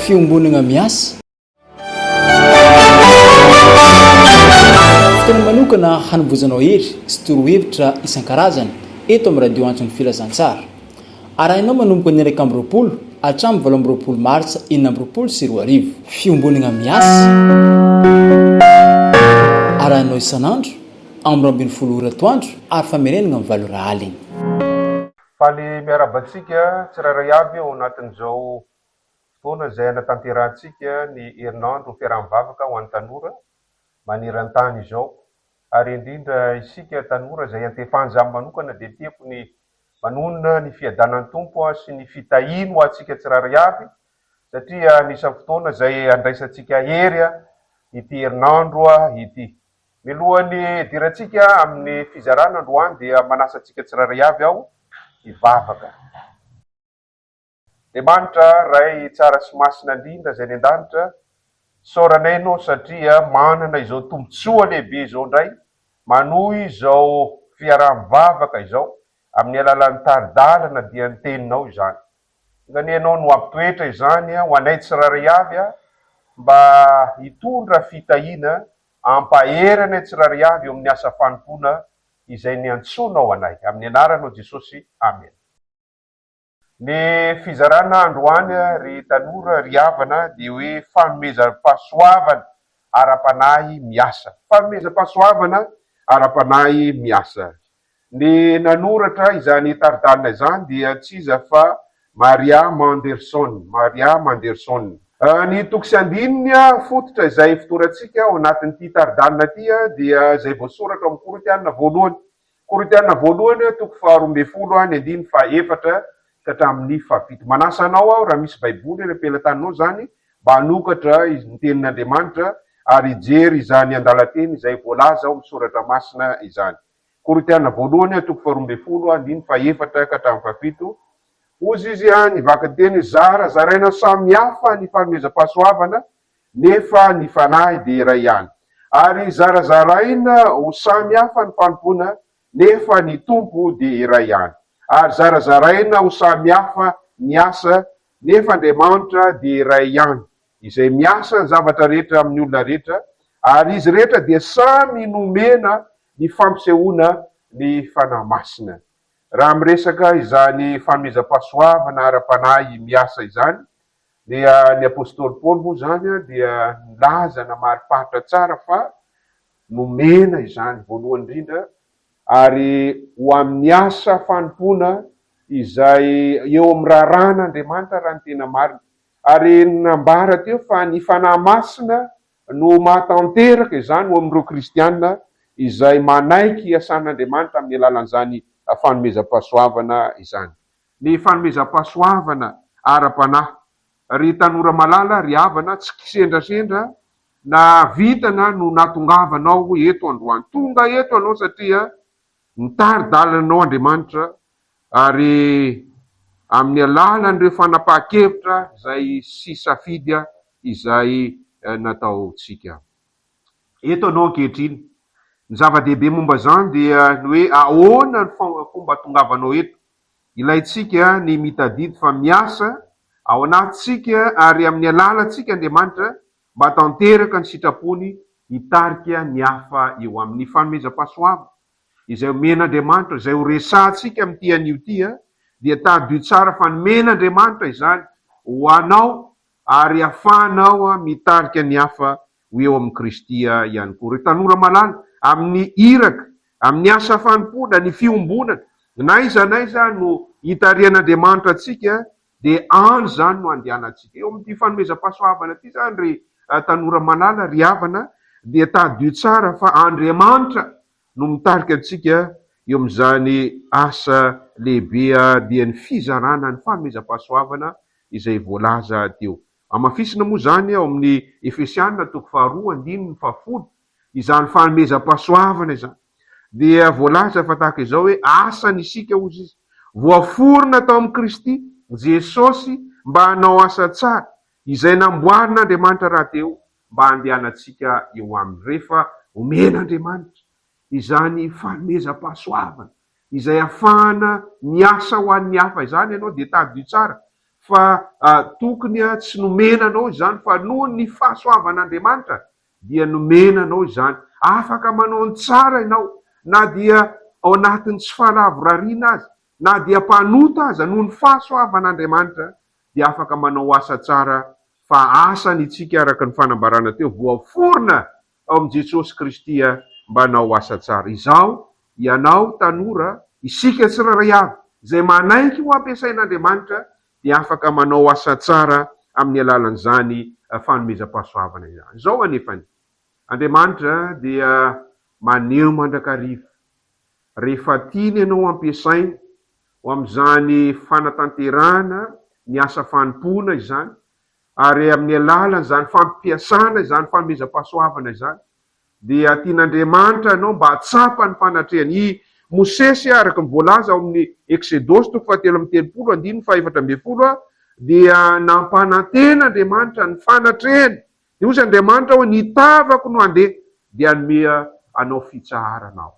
Fiombonana miasa. Fotoana manokana hanovozanao hery sy torohevitra isan-karazany eto amin'ny Radio Antson'ny Filazantsara. Arahinao manomboka ny 21 hatramin'ny 28 martsa 2026. Fiombonana miasa. Arahinao isan'andro amin'ny 12 ora atoandro ary famerenana amin'ny 8 ora alina. Faly miarahaba antsika tsirairay avy ao anatin'izao fotoana izay hanatanterahantsika ny herinandro fiaraha-mivavaka ho an'ny tanora maneran-tany izao. Ary indrindra isika tanora izay antefan'izany manokana dia tiako ny manonona ny fiadanan'ny Tompo sy ny fitahiany ho antsika tsirairay avy satria anisan'ny fotoana izay handraisantsika hery ity herinandro ity. Mialohan'ny hidirantsika amin'ny fizarana androany dia manasa antsika tsirairay avy aho hivavaka. Andriamanitra Ray tsara sy masina indrindra izay any an-danitra, isaoranay Ianao satria manana izao tombontsoa lehibe izao indray manohy izao fiaraha-mivavaka izao amin'ny alalan'ny tari-dalana dia ny Teninao izany. Enga anie Ianao no hampitoetra izany ho anay tsirairay avy mba hitondra fitahiana hampahery anay tsirairay avy eo amin'ny asa fanompoana izay niantsoanao anay. Amin'ny anaranao Jesosy, Amena. Ny fizarana androany ry tanora, ry havana dia hoe fanomezam-pahasoavana ara-panahy miasa. Fanomezam-pahasoavana ara-panahy miasa. Ny nanoratra izany tari-dalana izany dia tsy iza fa Maria Manderson, Maria Manderson. Ny toko sy andininy fototra izay fotorantsika ao anatin'ity tari-dalana ity dia izay voasoratra ao amin'ny Korintiana voalohany. Korintiana voalohany toko faharoambinifolo ny andininy fahaefatra ka hatramin'ny fahafito. Manasa anao aho raha misy Baiboly eny am-pelatananao izany mba hanokatra ny Tenin'Andriamanitra ary hijery izany andalan-teny izay voalaza ao amin'ny Soratra Masina izany. Korintiana voalohany toko faharoambinifolo andininy fahefatra ka hatramin'ny fahafito, Hozy izy ny vakiteny, Zarazaraina samy hafa ny fanomezam-pahasoavana, nefa ny Fanahy dia iray ihany. Ary zarazaraina ho samy hafa ny fanompoana, nefa ny Tompo dia iray ihany. Ary zarazaraina ho samy hafa ny asa, nefa Andriamanitra dia iray ihany, izay miasa ny zavatra rehetra amin'ny olona rehetra, ary izy rehetra dia samy nomena ny fampisehoana ny Fanahy Masina. Raha miresaka izany fanomezam-pahasoavana ara-panahy miasa izany, dia ny apostoly Paoly moa izany dia nilaza namariparitra tsara fa nomena izany voalohany indrindra ary ho amin'ny asa fanompoana izay eo amin'ny raharahan'Andriamanitra raha ny tena marina. Ary nambara teo fa ny Fanahy Masina no mahatanteraka izany ho amin'ireo kristiana izay manaiky hiasan'Andriamanitra amin'ny alalan'izany fanomezam-pahasoavana izany. Ny fanomezam-pahasoavana ara-panahy. Ry tanora malala, ry havana, tsy kisendrasendra na vintana no nahatongavanao eto androany. Tonga eto ianao satria nitari-dalana anao Andriamanitra ary amin'ny alalan'ireo fanapahan-kevitra izay sy safidy izay nataontsika. Eto ianao ankehitriny. Ny zava-dehibe momba izany dia ny hoe ahoana ny fomba ahatongavanao eto. Ilaintsika ny mitadidy fa miasa ao anatintsika ary amin'ny alalantsika Andriamanitra mba hahatanteraka ny sitrapony hitarika ny hafa eo amin'ny fanomezam-pahasoavana izay omen'Andriamanitra, izay ho resahantsika amin'ity anio ity, dia tadidio tsara fa nomen'Andriamanitra izany ho anao ary ahafahanao mitarika ny hafa ho eo amin'i Kristy ihany koa. Ry tanora malala, amin'ny iraka, amin'ny asa fanompoana, ny fiombonana, na aiza na aiza no itarihan'Andriamanitra antsika, dia any izany no andehanantsika. Eo amin'ity fanomezam-pahasoavana ity izany, ry tanora malala, ry havana, dia tadidio tsara fa Andriamanitra no mitarika antsika eo amin'izany asa lehibe dia ny fizarana ny fanomezam-pahasoavana izay voalaza teo. Hamafisina moa izany ao amin'ny Efesiana toko faharoa andininy fahafolo izany fanomezam-pahasoavana izany. Dia voalaza fa tahaka izao hoe asany isika hozy izy, voaforona tao amin'i Kristy Jesosy mba hanao asa tsara, izay namboarin'Andriamanitra rahateo mba handehanantsika eo aminy. Rehefa omen'Andriamanitra izany fanomezam-pahasoavana izay ahafahana miasa ho an'ny hafa izany ianao dia tadidio tsara. fa tokony tsy nomena anao izany fa noho ny fahasoavan'Andriamanitra dia nomena anao izany. Afaka manao ny tsara ianao na dia ao anatin'ny tsy fahalavorariana aza, na dia mpanota aza, noho ny fahasoavan'Andriamanitra dia afaka manao asa tsara fa asany itsika araka ny fanambarana teo voaforona ao amin'i Jesosy Kristy mba hanao asa tsara. Izaho, ianao, tanora, isika tsirairay avy izay manaiky ho ampiasain'Andriamanitra dia afaka manao asa tsara amin'ny alalan'izany fanomezam-pahasoavana izany. Izao anefany, Andriamanitra dia maneho mandrakariva rehefa tiany ianao hampiasaina ho amin'izany fanatanterahana ny asa fanompoana izany, ary amin'ny alalan'izany fampiasana izany fanomezam-pahasoavana izany, dia tian'Andriamanitra ianao mba hahatsapa ny fanatrehany. I Mosesy, araka ny voalaza ao amin'ny Eksodosy toko fahatelo amby telopolo andininy faha-14, dia nampanantena Andriamanitra ny fanatrehany. Dia hoy Andriamanitra hoe, Ny tavako no handeha, dia hanome anao fitsaharana Aho.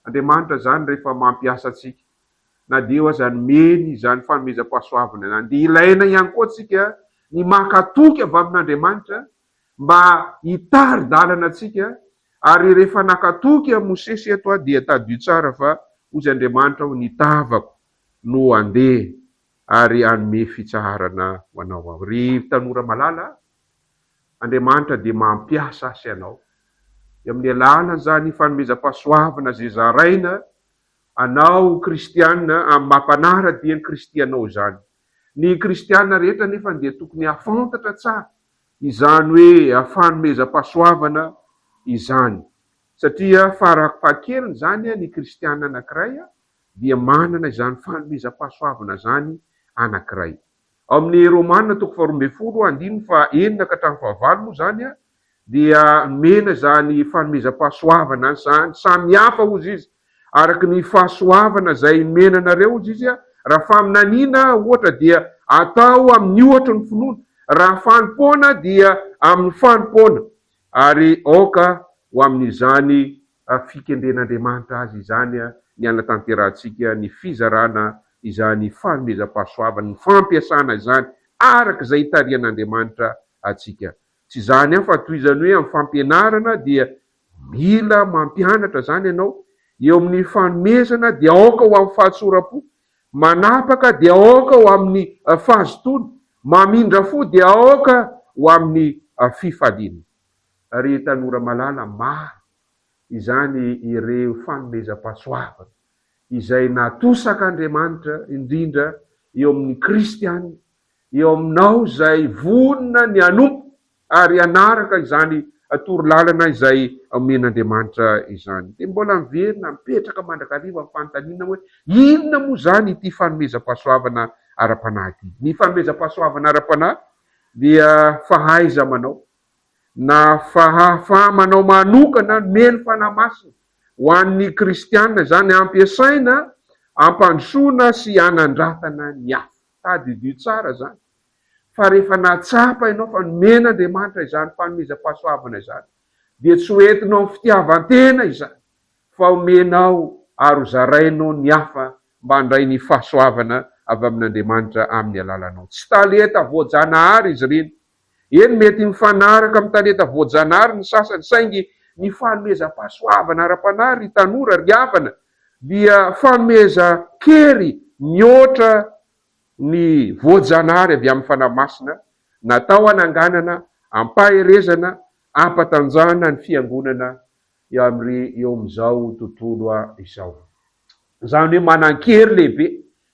Andriamanitra izany rehefa mampiasa antsika, na dia eo aza nomeny izany fanomezam-pahasoavana izany, dia ilaina ihany koa antsika ny maka toky avy amin'Andriamanitra mba hitari-dalana antsika, ary rehefa naka toky an'i Mosesy eto aho dia tadidio tsara fa hozy Andriamanitra aho, ny tavako no handeha ary hanome fitsaharana ho anao aho. Ry tanora malala a, Andriamanitra dia mampiasa ahy sy anao, dia amin'ny alalan'izany fanomezam-pahasoavana izay zaraina anao ho kristiana amin'ny maha mpanara-dia an'i Kristy anao izany. Ny kristiana rehetra anefa dia tokony hahafantatra tsara izany hoe fanomezam-pahasoavana izany, satria farafahakeliny izany ny kristiana anankiray dia manana izany fanomezam-pahasoavana izany anankiray. Ao amin'ny Romana toko faharoa ambin'ny folo andininy faha-enina ka hatramin'ny fahavalo moa izany dia nomena izany fanomezam-pahasoavana izany, samy hafa hozy izy, araka ny fahasoavana izay nomena anareo hozy izy, raha faminaniana ohatra dia atao amin'ny ohatry ny finoana, raha fanompoana dia amin'ny fanompoana, ary aoka ho amin'izany fikendren'Andriamanitra azy izany ny hanatanterahantsika ny fizarana izany fanomezam-pahasoavana, ny fampiasana izany araka izay itarihan'Andriamanitra antsika. Tsy izany ihany fa tohizany hoe amin'ny fampianarana dia mila mampianatra izany ianao, eo amin'ny fanomezana dia aoka ho amin'ny fahatsoram-po, manapaka dia aoka ho amin'ny fahazotoana, mamindra fo dia aoka ho amin'ny fifaliana. Ry tanora malala, maro izany ireo fanomezam-pahasoavana izay natosak'Andriamanitra, indrindra eo amin'ny kristiana, eo aminao izay vonona ny hanompo ary hanaraka izany torolalana izay omen'Andriamanitra izany. Dia mbola miverina mipetraka mandrakariva ny fanontaniana hoe, inona moa izany ity fanomezam-pahasoavana ara-panahy ity? Ny fanomezam-pahasoavana ara-panahy dia fahaiza-manao na fahafaha-manao manokana nomen'ny Fanahy Masina ho an'ny kristiana izany ampiasaina hampandrosoana sy hanandratana ny hafa. Tadidio tsara izany fa rehefa nahatsapa ianao fa nomen'Andriamanitra izany fanomezam-pahasoavana izany dia tsy ho entinao amin'ny fitiavan-tena izany fa omenao ary hozarainao ny hafa mba handray ny fahasoavana avy amin'Andriamanitra amin'ny alalanao. Tsy talenta voajanahary izy ireny. Eny, mety mifanaraka amin'ny talenta voajanahary ny sasany, saingy ny fanomezam-pahasoavana ara-panahy, ry tanora, ry havana, dia fanomezan-kery mihoatra ny voajanahary avy amin'ny Fanahy Masina, natao hananganana, hampaherezana, hampatanjahana ny Fiangonana eo amin'ry eo amin'izao tontolo izao. Izany hoe manan-kery lehibe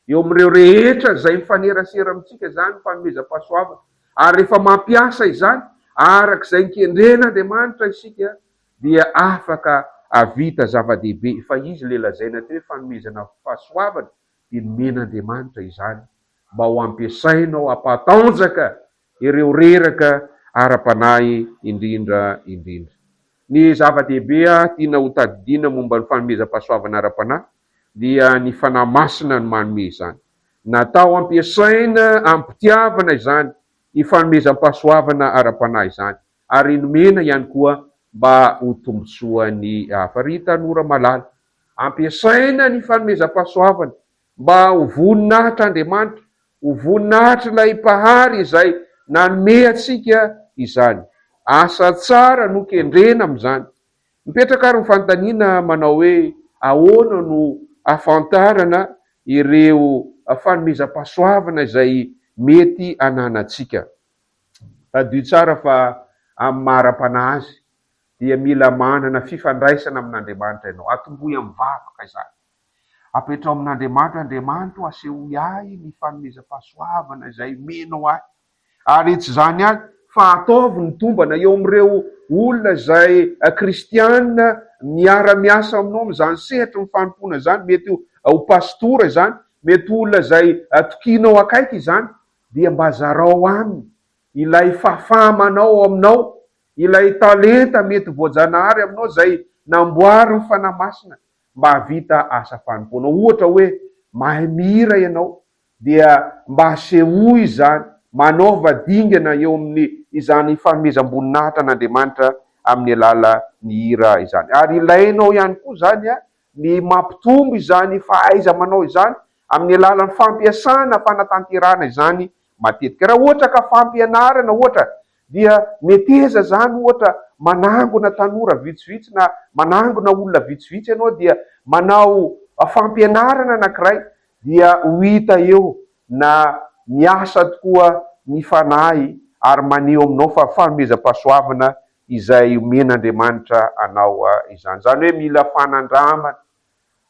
eo amin'ireo rehetra izay mifanerasera amintsika izany ny fanomezam-pahasoavana, ary rehefa mampiasa izany araka izay nikendren'Andriamanitra isika dia afaka hahavita zava-dehibe. Fa izy ilay lazaina teo hoe fanomezana fahasoavana dia nomen'Andriamanitra izany mba ho ampiasainao hampatanjaka ireo reraka ara-panahy indrindra indrindra. Ny zava-dehibe tiana ho tadidiana momba ny fanomezam-pahasoavana ara-panahy dia ny Fanahy Masina no manome izany. Natao hampiasaina amim-pitiavana izany ny fanomezam-pahasoavana ara-panahy izany, ary nomena ihany koa mba ho tombontsoan'ny hafa. Ry tanora malala, ampiasaina ny fanomezam-pahasoavana mba ho voninahitr'Andriamanitra. Ho voninahitr'ilay Mpahary izay nanome antsika izany. Asa tsara no kendrena amin'izany. Mipetraka ary ny fanontaniana manao hoe, ahoana no ahafantarana ireo fanomezam-pahasoavana izay mety ananantsika? Tadidio tsara fa amin'ny maha ara-panahy azy dia mila manana fifandraisana amin'Andriamanitra ianao. Atombohy amin'ny vavaka izany. Apetraho amin'Andriamanitra, Andriamanitra ô, asehoy ahy ny fanomezam-pahasoavana izay omenao ahy. Ary tsy izany ihany, fa ataovy ny tombana eo amin'ireo olona izay kristiana miara-miasa aminao amin'izany sehatry ny fanompoana izany, mety ho pastora izany, mety ho olona izay tokianao akaiky izany, dia mba zarao aminy ilay fahafaha-manao ao aminao, ilay talenta mety voajanahary aminao izay namboarin'ny Fanahy Masina mba hahavita asa fanompoana. Ohatra hoe mahay mihira ianao dia mba asehoy izany, manaova dingana eo amin'ny izany fanomezam-boninahitra an'Andriamanitra amin'ny alalan'ny hira izany. Ary ilainao ihany koa izany ny mampitombo izany fahaiza-manao izany amin'ny alalan'ny fampiasana fanatanterahana izany matetika. Raha ohatra ka fampianarana ohatra dia meteza izany ohatra manangona tanora vitsivitsy na manangona olona vitsivitsy ianao dia manao fampianarana anankiray dia ho hita eo na miasa tokoa ny Fanahy ary maneho aminao fa fanomezam-pahasoavana izay omen'Andriamanitra anao izany. Izany hoe mila fanandramana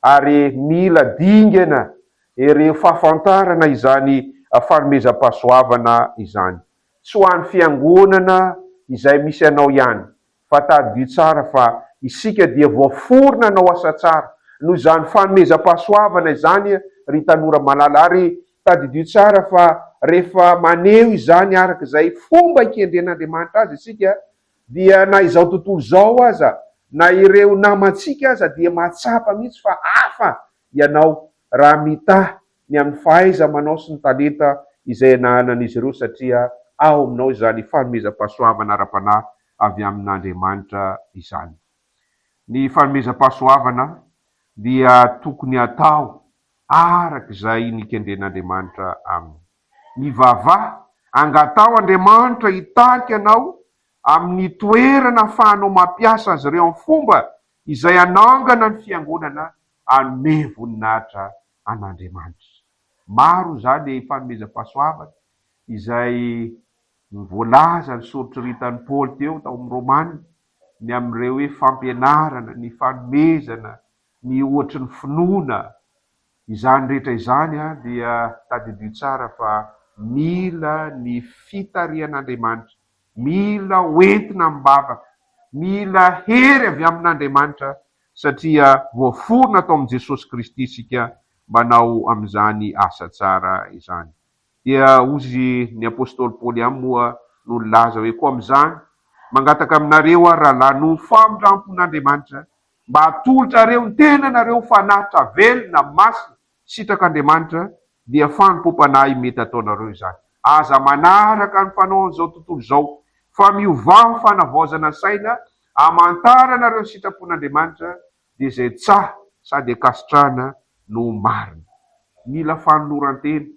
ary mila dingana ireo fahafantarana izany fanomezam-pahasoavana izany. Tsy ho an'ny fiangonana izay misy anao ihany, fa tadidio tsara fa isika dia voaforona hanao asa tsara noho izany fanomezam-pahasoavana izany ry tanora malala ary tadidio tsara fa rehefa maneho izany araka izay fomba ikendren'Andriamanitra azy isika dia na izao tontolo izao aza na ireo namantsika aza dia mahatsapa mihitsy fa hafa ianao raha mitaha ny amin'ny fahaiza-manao sy ny talenta izay ananan'izy ireo satria ao aminao izany fanomezam-pahasoavana ara-panahy avy amin'Andriamanitra izany. Ny fanomezam-pahasoavana dia tokony hatao araka izay nikendren'Andriamanitra aminy. Mivavaha, angataho Andriamanitra hitarika anao amin'ny toerana ahafahanao mampiasa azy ireo amin'ny fomba izay hanangana ny fiangonana hanome voninahitra an'Andriamanitra. Maro izany fanomezam-pahasoavana izay voalaza nosoritsoritany Paoly teo tao amin'ny Romana, ny amin'ireo hoe fampianarana, ny fanomezana, ny ohatry ny finoana. Izany rehetra izany dia tadidio tsara fa mila ny fitarihan'Andriamanitra, mila hoentina amim-bavaka, mila hery avy amin'Andriamanitra satria voaforona tao amin'i Jesosy Kristy isika manao amin'izany asa tsara izany. Dia hozy ny apostoly Paoly ihany moa no nilaza hoe, Koa amin'izany, mangataka aminareo aho, rahalahy, noho ny famindram-pon'Andriamanitra, mba hatolotrareo ny tenanareo ho fanatitra velona, masina, sitrak'Andriamanitra, dia fanompoam-panahy mety hataonareo izany. Aza manaraka ny fanaon'izao tontolo izao, fa miovà ho fanavaozana saina, hamantaranareo ny sitrapon'Andriamanitra, dia izay tsaha sady ankasitrahana no marina. Mila fanoloran-tena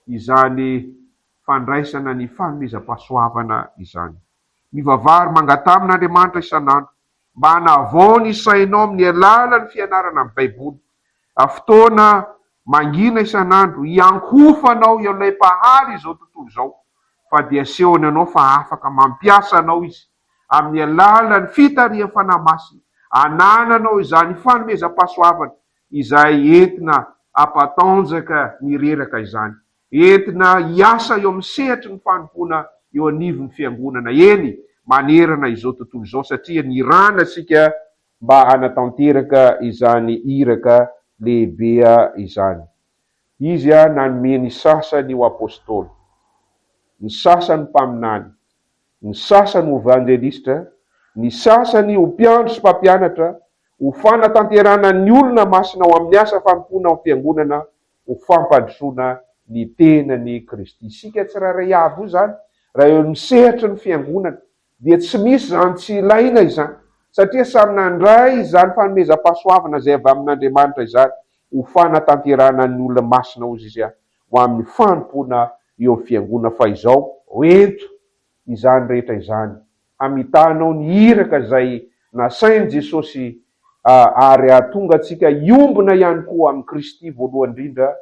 izany fandraisana ny fanomezam-pahasoavana izany. Mivavaha ary mangataha amin'Andriamanitra isan'andro mba hanavao ny sainao amin'ny alalan'ny fianarana ny Baiboly. Fotoana mangina isan'andro hiankohofanao eo ilay Mpahary izao tontolo izao, fa dia asehony anao fa afaka mampiasa anao Izy amin'ny alalan'ny fitarihan'ny Fanahy Masina, anananao izany fanomezam-pahasoavana izay entina hampatanjaka ny reraka izany. Entina hiasa eo amin'ny sehatry ny fanompoana eo anivon'ny Fiangonana, eny, manerana izao tontolo izao, satria nirahana isika mba hanatanteraka izany iraka lehibe izany. Izy nanome ny sasany ho apostoly, ny sasany mpaminany, ny sasany ho evanjelistra, ny sasany ho mpiandry sy mpampianatra, ho fanatanterahana ny olona masina ho amin'ny asa fanompoana ao amin'ny Fiangonana ho fampandrosoana ny tenan'i Kristy. Isika tsirairay avy io izany, raha eo amin'ny sehatry ny Fiangonana, dia tsy misy izany tsy ilaina izany, satria samy nandray izany fanomezam-pahasoavana izay avy amin'Andriamanitra izany ho fanatanterahana ny olona masina, hozy izy. ho amin'ny fanompoana eo amin'ny Fiangonana fa izao, ento izany rehetra izany hamitanao ny iraka izay nasain'i Jesosy ary hahatonga antsika hiombona ihany koa amin'i Kristy voalohany indrindra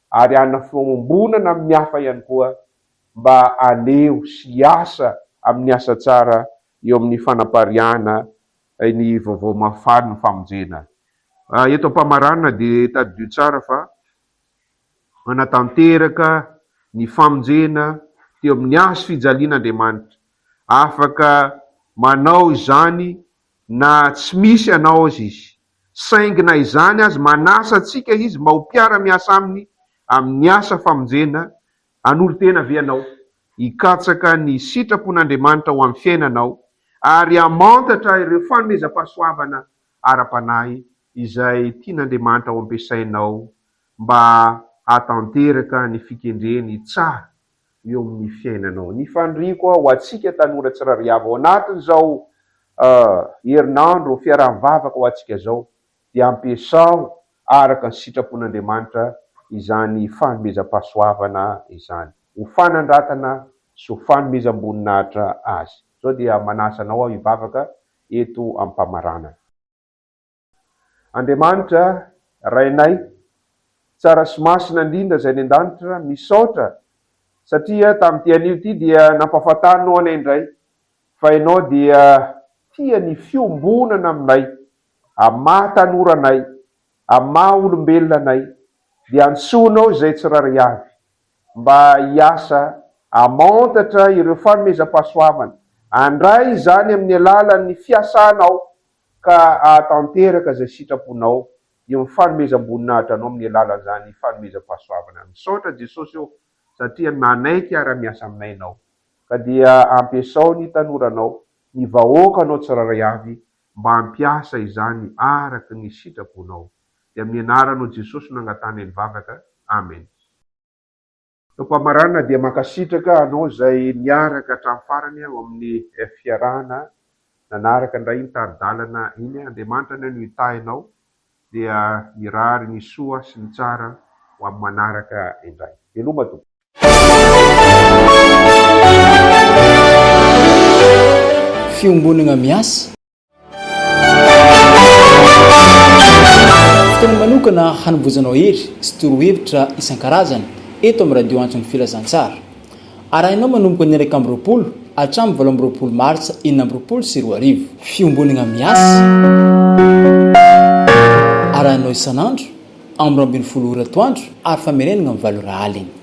ary hanana fiombonana amin'ny hafa ihany koa mba haneho sy hiasa amin'ny asa tsara eo amin'ny fanapariahana ny vaovao mahafaly ny famonjena. Eto am-pamaranana dia tadidio tsara fa manatanteraka ny famonjena teo amin'ny hazo fijaliana Andriamanitra. Afaka manao izany na tsy misy anao aza Izy. Saingy na izany aza, manasa antsika Izy mba ho mpiara-miasa Aminy amin'ny asa famonjena. Hanolo-tena ve ianao hikatsaka ny sitrapon'Andriamanitra ho amin'ny fiainanao ary hamantatra ireo fanomezam-pahasoavana ara-panahy izay tian'Andriamanitra ho ampiasainao mba hahatanteraka ny fikendreny tsara eo amin'ny fiainanao. Ny faniriako ho antsika tanora tsirairay avy ao anatin'izao herinandro fiaraha-mivavaka ho antsika izao dia ampiasao araka ny sitrapon'Andriamanitra izany fanomezam-pahasoavana izany ho fanandratana sy ho fanomezam-boninahitra Azy. Izao dia manasa anao aho hivavaka eto am-pamaranana. Andriamanitra, Rainay, tsara sy masina indrindra izay any an-danitra, misaotra satria tamin'ity anio ity dia nampahafantarinao anay indray fa Ianao dia tia ny fiombonana aminay, amin'ny maha tanora anay, amin'ny maha olombelona anay, dia antsoinao izay tsirairay avy mba hiasa hamantatra ireo fanomezam-pahasoavana, handray izany amin'ny alalan'ny fiasanao ka hahatanteraka izay sitraponao eo amin'ny fanomezam-boninahitra anao amin'ny alalan'izany fanomezam-pahasoavana. Misaotra Jesosy ô satria manaiky hiara-miasa aminay Ianao ka dia ampiasao ny tanoranao, ny vahoakanao tsirairay avy mba hampiasa izany araka ny sitraponao. Dia amin'ny anaranao Jesosy no angatahana ny vavaka. Amen. Tompamaranana dia mankasitraka anao izay niaraka hatramin'ny farany ao amin'ny fiarahana nanaraka indray iny tari-dalana iny. Andriamanitra anie no hitahy anao dia mirary ny soa sy ny tsara ho amin'ny manaraka indray. Veloma tompoko. Fiombonana miasa. Fotoana manokana hanovozanao hery sy torohevitra isan-karazany eto amin'ny Radio Antson'ny Filazantsara. Arahinao manomboka ny 21 hatramin'ny 28 martsa 2026. Fiombonana miasa. Arahinao isan'andro, amin'ny 12 ora atoandro ary famerenana amin'ny 8 ora alina.